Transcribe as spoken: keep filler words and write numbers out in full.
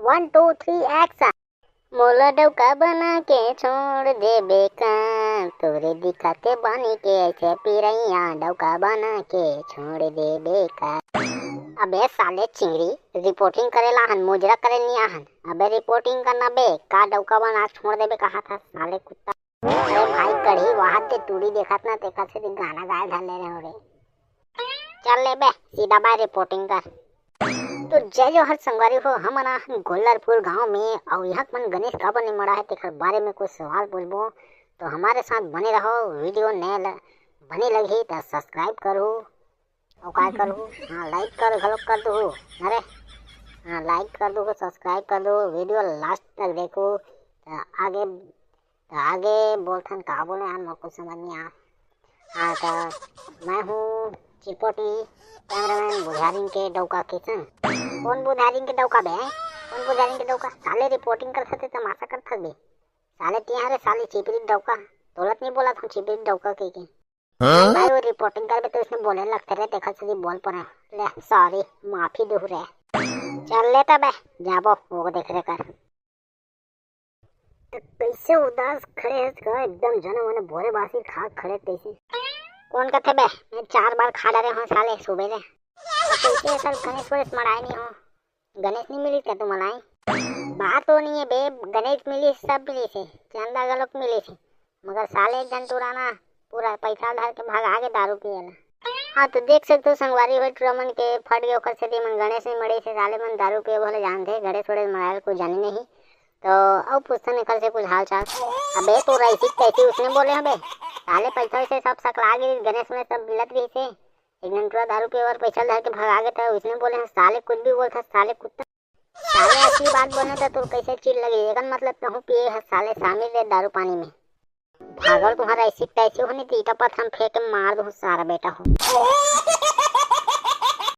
One, two, three, action. मोला डौका बना के छोड़ देबे का, तोरे दिखते बानी के ऐसे पिरैया, डौका बना के छोड़ देबे का। अबे साले चिंगरी, रिपोर्टिंग करे ला हन, मुजरा करे नहीं आहन। अबे रिपोर्टिंग करना बे, का डौका बना छोड़ देबे कहा था साले कुत्ता। अरे भाई कढ़ी वहाद दे टूड़ी देखत ना, तेकर से गाना गाए धर ले रहे हो रे। चल ले बे, सीधा बाय रिपोर्टिंग कर। तो जय जोहार संगवारी हो, हमन आ गोल्लरपुर गांव में, अउ यहाँ मन गणेश काबर नहीं मड़ा है तेकर बारे में कुछ सवाल पूछबो। तो हमारे साथ बने रहो, वीडियो नए ल-, बने लगही तो सब्सक्राइब करू, अउ का करू, हाँ लाइक कर घलो कर दू, अरे हाँ लाइक कर दू, सब्सक्राइब कर दू, वीडियो लास्ट तक देखू। तो आगे तो आगे बोलथन का बोले यार, मोर कुछ समझ नहीं आ। हाँ तो मैं हूँ चिपोटी, कैमरामैन बुधारिन के डौका किशन। कौन बुधारिन के डौका बे? कौन बुधारिन के डौका? साले रिपोर्टिंग करत हते तमाशा करत हस बे। साले तिहां रे साले चिपरी डौका। तोलत नहीं बोला था चिपरी डौका के के। हाँ? भाई वो रिपोर्टिंग करबे तो उसने बोले लगते रे, देखत से बोल पड़े। ले सॉरी, माफी दू रे। चल लेता बे, जाबो वो देख रे कर। तो कैसे उदास खड़े हस का, एकदम जनो मने भोरे बासी खा खड़े तैसे। कौन कथे बे? मैं चार बार खा डरे हूँ साले सुबह ले। तो कैसे असल गणेश वणेश मड़ाए नहीं हो? गणेश नहीं मिली क्या तुम मनाए? बात तो नहीं है बे, गणेश मिली, सब मिली से, चंदा गलत मिली से, मगर साले एक जन टुरा ना पूरा पैसा धर के भगा के दारू पिए ला। हाँ तो देख सकते हो संगवारी हो टुरा मन के फट गए ओकर से मन गणेश नहीं मड़े से साले मन दारू पिए भले जानते, गणेश वणेश मड़ाए ला कुछ जाने नहीं। तो अब पूछता निकल से कुछ हाल चाल। अबे तो रईसी कैसी उसने बोले हबे, साले पैसा वैसे सब सकला गिरी, गणेश में सब मिलत रही से, एक घंटा दारू पिए बर पैसा धर के भगा गे था, उसने बोले हैं साले कुछ भी बोलता साले कुत्ता। साले ऐसी बात बोले तो तू कैसे चिल लगे, एकर मतलब तहूँ पिए है साले शामिल रे दारू पानी में। भागल तुम्हारा ऐसी तैसी होने तो ईटा पत्थर फेंक के मार दो सारा बेटा हो।